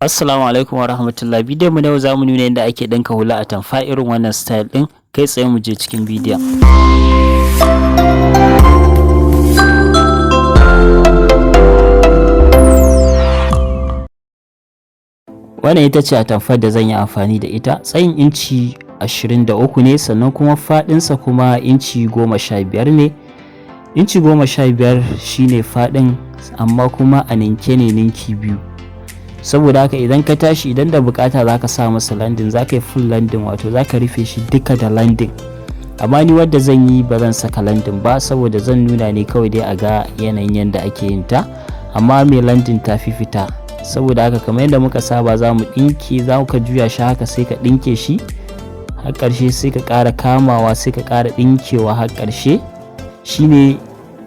Assalamu alaikum wa rahmatullah. Bidiyon mu na yau za mu nuna yadda ake ɗinka hula atamfa irin wannan style ɗin. Kai tsaye mu je cikin bidiyon. Wannan ita ce atamfar da zan yi amfani da ita. Tsayin inci 23 ne, sannan kuma faɗinsa kuma inci 15 ne. Inci 15 shine faɗin, amma kuma a ninke ne ninki biyu. Saboda haka idan ka tashi, idan da bukata za ka sa masa lining, za ka yi full lining, wato za ka rufe shi duka da lining. Amma ni wadda zan yi ba zan saka lining ba, saboda zan nuna ne kawai dai a ga yanayin yadda ake yin ta. Amma mai lining ta fi fita. Saboda haka, kamar yadda muka saba, za mu ɗinke, za ka juya shi haka, sai ka ɗinke shi har ƙarshe, sai ka ƙara kamawa, sai ka ƙara ɗinkewa har ƙarshe. Shine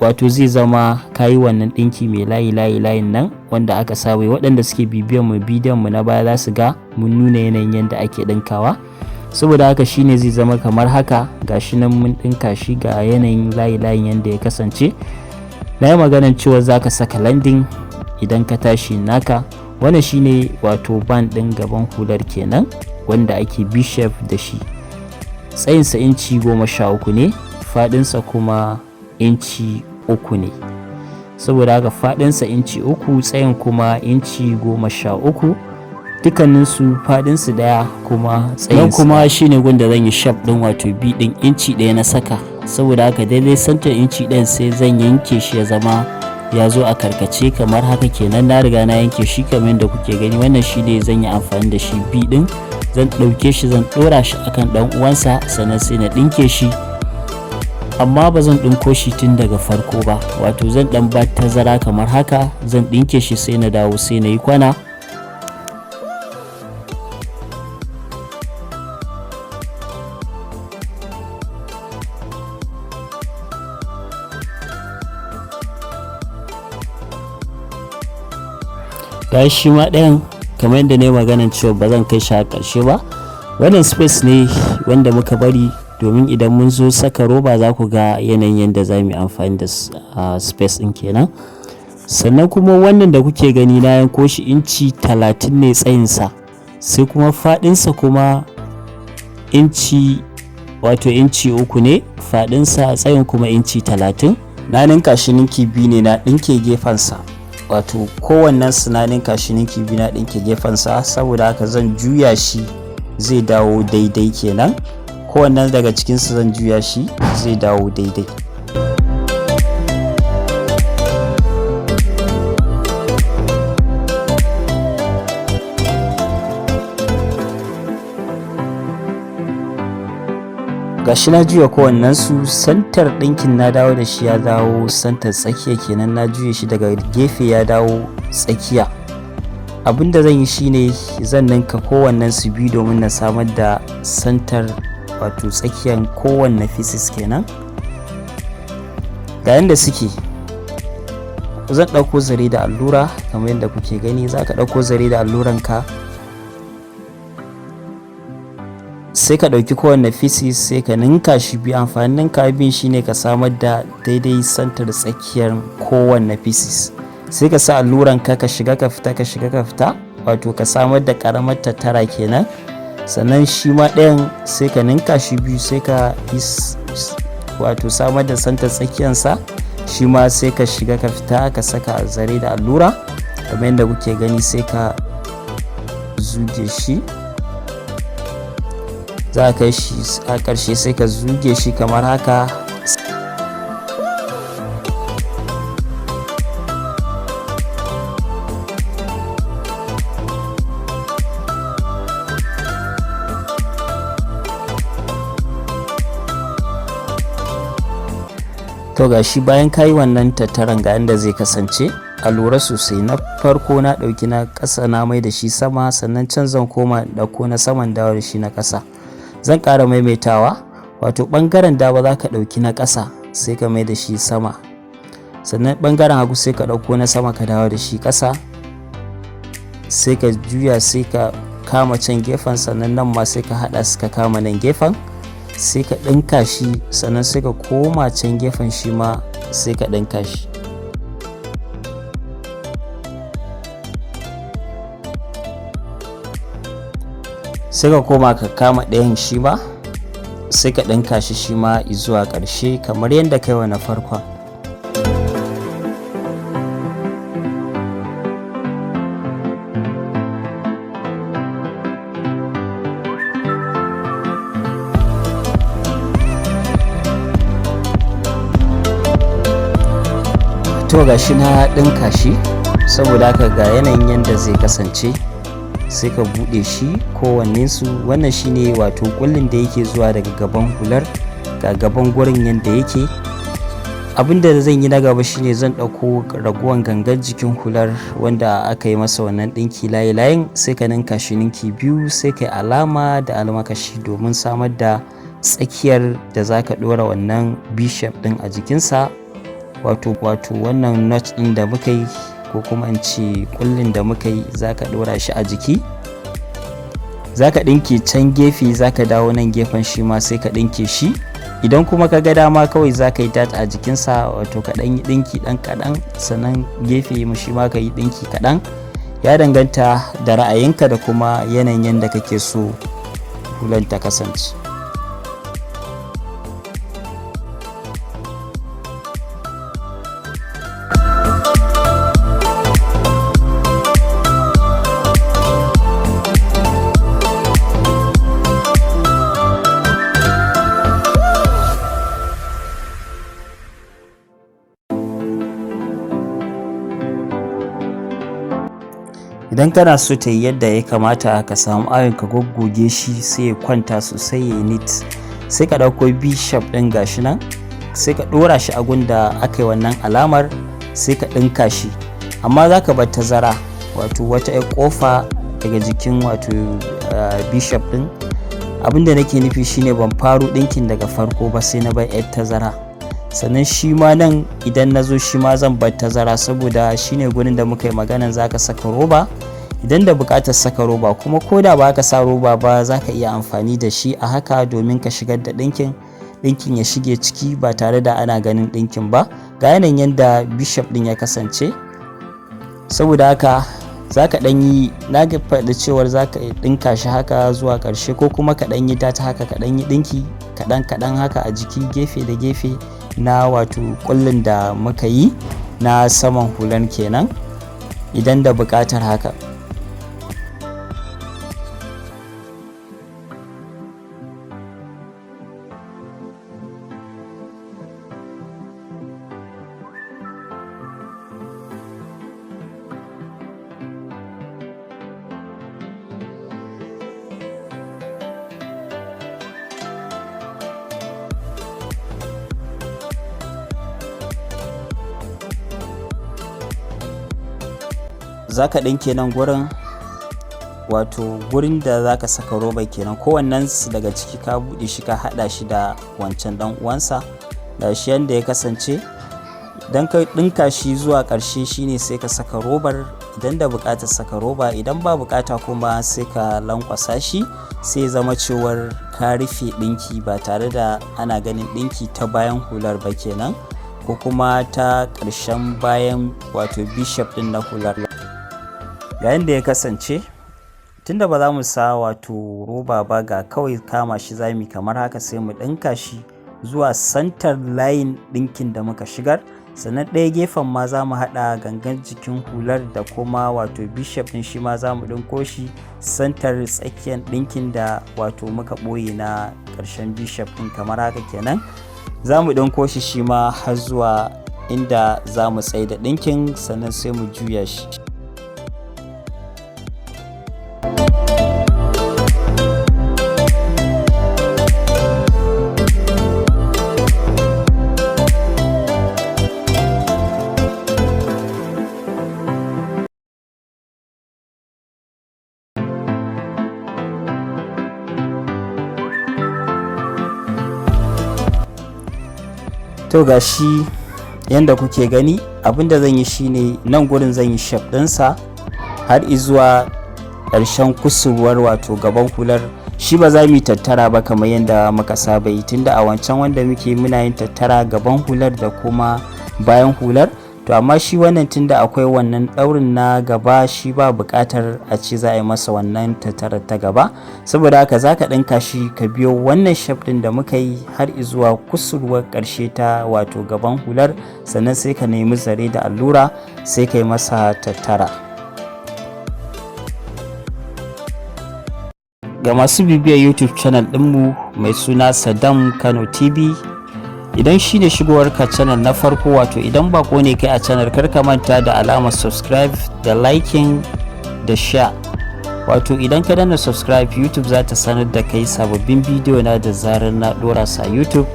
wato zai zama kayi wannan ɗinki mai layi layi layin nan wanda aka saba. Waɗanda suke bibiyan mu bidiyon mu na baya za su ga mun nuna yanayin yadda ake ɗinkawa. Saboda haka shine zai zama kamar haka. Gashi nan mun ɗinka shi, ga yanayin layi layin yadda ya kasance. Na yi maganan cewa za ka saka lining idan ka tashi naka. Wannan shine wato band ɗin gaban hular kenan, wanda ake v-shape da shi. Tsayinsa inci 13 ne, faɗinsa kuma inci 3 ne. Saboda haka faɗinsa inci 3, tsayin kuma inci 13, dukkaninsu faɗinsu ɗaya kuma tsayin kuma shine gunda zan yi shape ɗin, wato V ɗin inci 1 na saka. Saboda haka daidai santar inci ɗayan sai zan yanke shi, ya zama ya zo a karkace kamar haka kenan. Na riga na yanke shi kamar yadda kuke gani. Wannan shi ne zan yi amfani da shi, V ɗin. Zan ɗauke shi, zan ɗora shi akan ɗan uwansa, sannan sai na ɗinke shi. Amma ba zan ɗinko shi tun daga farko ba, wato zan ɗan ba tazara kamar haka. Zan ɗinke shi, sai na dawo, sai na yi kwana. Ga shi ma ɗayan, kamar yadda na yi maganan cewa ba zan kai shi a ƙarshe ba. Wannan space ne wanda muka bari domin idan mun zo saka roba, za ku ga yanayin yadda za mu yi amfani da space ɗin kenan. Sannan kuma wannan da kuke gani, na yanko shi inci 30 ne tsayinsa, sai kuma faɗinsa kuma inci, wato inci 3 ne faɗinsa, tsayin kuma inci 30. Na ninka shi ninki biyu ne, na ɗinke gefensa, wato kowannen su na ninka shi ninki biyu, na ɗinke gefensa. Saboda haka zan juya shi, zai dawo daidai kenan. Kowannen daga cikinsu zan juya shi, zai dawo daidai. Gashi na juya kowannen su, santar ɗinkin na dawo da shi, ya dawo santar tsakiya kenan. Na juya shi daga gefe, ya dawo tsakiya. Abinda zan yi shine zan ninka kowannen su biyu domin na samar da santar, wato tsakiyan kowanne pieces kenan. Ga yanda suke. Zan ɗauko zare da allura kamar yadda kuke gani. Za ka ɗauko zare da alluranka, sai ka ɗauki kowanne pieces, sai ka ninka shi biyu. Amfanin ninka biyun shine ka samar da daidai santar tsakiyar kowanne pieces. Sai ka sa alluranka, ka shiga ka fita, ka shiga ka fita, wato ka samar da ƙaramar tattara kenan. Sannan shi ma ɗayan sai ka ninka shi biyu, sai ka wato samar da santar tsakiyarsa. Shi ma sai ka shiga ka fita, ka saka zare da allura kamar yadda kuke gani, sai ka zuge shi. Za ka kai shi a ƙarshe, sai ka zuge shi kamar haka. To, ga shi bayan ka yi wannan tattaran, ga yanda zai kasance. A lura sosai, na farko na ɗauki na ƙasa na mai da shi sama, sannan can zan koma ɗauko na saman, dawo da shi na ƙasa. Zan ƙara maimaitawa, wato ɓangaren dama za ka ɗauki na ƙasa, sai ka mai da shi sama. Sannan ɓangaren hagu sai ka ɗauko na sama, ka dawo da shi ƙasa. Sai ka juya, sai ka kama can gefen, sannan nan ma sai ka haɗa su, ka kama nan gefen, sai ka ɗinka shi. Sannan sai ka koma can gefen, shi ma sai ka ɗinka shi. Sai ka koma ka kama ɗayan shi ma, sai ka ɗinka shi shi ma zuwa ƙarshe kamar yadda kai wa na farkon. To, ga shi na ɗinka shi. Saboda haka ga yanayin yadda zai kasance. Sai ka buɗe shi kowannensu. Wannan shine wato kullin da yake zuwa daga gaban hular. Ga gaban gurin yadda yake. Abin da zan yi na gaba shine zan ɗauko raguwan gangan jikin hular wanda aka yi masa wannan ɗinki layi layin. Sai ka ninka shi ninki biyu, sai ka yi alama da almakashi domin samar da tsakiyar da za ka ɗora wannan V-shape ɗin a jikinsa, wato wannan notch ɗin da muka yi, ko kuma in ce kullin da muka yi, za ka ɗora shi a jiki. Za ka ɗinke can gefe, za ka dawo nan gefen shi ma sai ka ɗinke shi. Idan kuma ka ga dama, kawai za ka yi dart a jikinsa, wato ka ɗan yi ɗinki ɗan kaɗan, sannan gefe mu shi ma ka yi ɗinki kaɗan. Ya danganta da ra'ayinka da kuma yanayin yadda kake so hulan ta kasance. Idan kana so ta yi yadda ya kamata, ka samu iron ka goggoge shi, sai ya kwanta sosai, ya neat. Sai ka ɗauko V-shape ɗin, gashi nan, sai ka ɗora shi a gunda aka yi wannan alamar, sai ka ɗinka shi. Amma za ka bar tazara, wato wata 'yar ƙofa daga jikin wato V-shape ɗin. Abinda nake nufi shine ban faro ɗinkin daga farko ba, sai na bar 'yar tazara. Sannan shi ma nan idan na zo, shi ma zan bar tazara, saboda shine gurin da muka yi maganan za ka saka roba idan da buƙatar saka roba. Kuma ko da ba ka sa roba ba, za ka iya amfani da shi a haka domin ka shigar da ɗinkin, ɗinkin ya shige ciki ba tare da ana ganin ɗinkin ba. Ga yanayin yadda V-shape ɗin ya kasance. Saboda haka za ka ɗan yi, na faɗi cewar za ka ɗinka shi haka zuwa ƙarshe, ko kuma ka ɗan yi dart haka, ka ɗan yi ɗinki kaɗan kaɗan haka a jiki, gefe da gefe na wato ƙullin da muka yi na saman hulan kenan, idan da buƙatar haka. Za ka ɗinke nan gurin, wato gurin da za ka saka roba kenan. Kowannen su daga ciki ka buɗe shi, ka haɗa shi da wancan ɗan uwansa. Da shi yanda ya kasance, idan ka ɗinka shi zuwa ƙarshe, shine sai ka saka robar idan da buƙatar saka roba. Idan ba buƙata kuma, sai ka lankwasa shi, sai zama cewar ka rufe ɗinki ba tare da ana ganin ɗinki ta bayan hular ba kenan, ko kuma ta ƙarshen bayan wato V-shape ɗin na hular. Ga yanda ya kasance. Tunda ba za mu sa wato roba ba, ga kawai kama shi zamu kamar haka, sai mu ɗinka shi zuwa santar layin ɗinkin da muka shigar. Sannan ɗaya gefen ma za mu haɗa gangan jikin hular da kuma wato V-shape ɗin, shi ma za mu ɗinko shi santar tsakiyar ɗinkin da wato muka ɓoye na ƙarshen V-shape ɗin, kamar haka kenan. Za mu ɗinko shi shi ma har zuwa inda za mu tsaida ɗinkin, sannan sai mu juya shi. To, ga shi yanda kuke gani. Abinda zan yi shine nan gurin zan yi shape ɗinsa har izuwa ƙarshen kusurwar wato gaban hular. Shi ba za mu yi tattara ba kamar yadda muka saba yi, tunda a wancan wanda muke muna yin tattara gaban hular da kuma bayan hular. To amma shi wannan, tunda akwai wannan ɗaurin na gaba, shi ba buƙatar a ce za a yi masa wannan tattarar ta gaba. Saboda haka za ka ɗinka shi ka biyo wannan shape ɗin da muka yi har zuwa kusurwar ƙarshe ta, wato gaban hular. Sannan sai ka nemi zare da allura, sai ka yi masa tattara. Ga masu bibiyar YouTube channel ɗinmu mai suna Saddam Kano TV, idan shi ne shigowarka channel na farko, wato idan bako ne kai a channel, kar ka manta da alamar subscribe da liking da share. Wato idan ka danna subscribe, YouTube za ta sanar da kai sababbin bidiyo na da zarar na dora sa YouTube.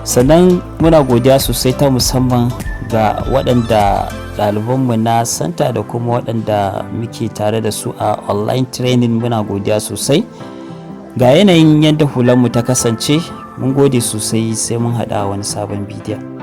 Sannan muna godiya sosai ta musamman ga waɗanda ɗalibanmu na center da kuma waɗanda muke tare da su a online training. Muna godiya sosai. Ga yanayin yadda hulanmu ta kasance. Mun gode sosai, sai mun haɗa wani sabon bidiyon.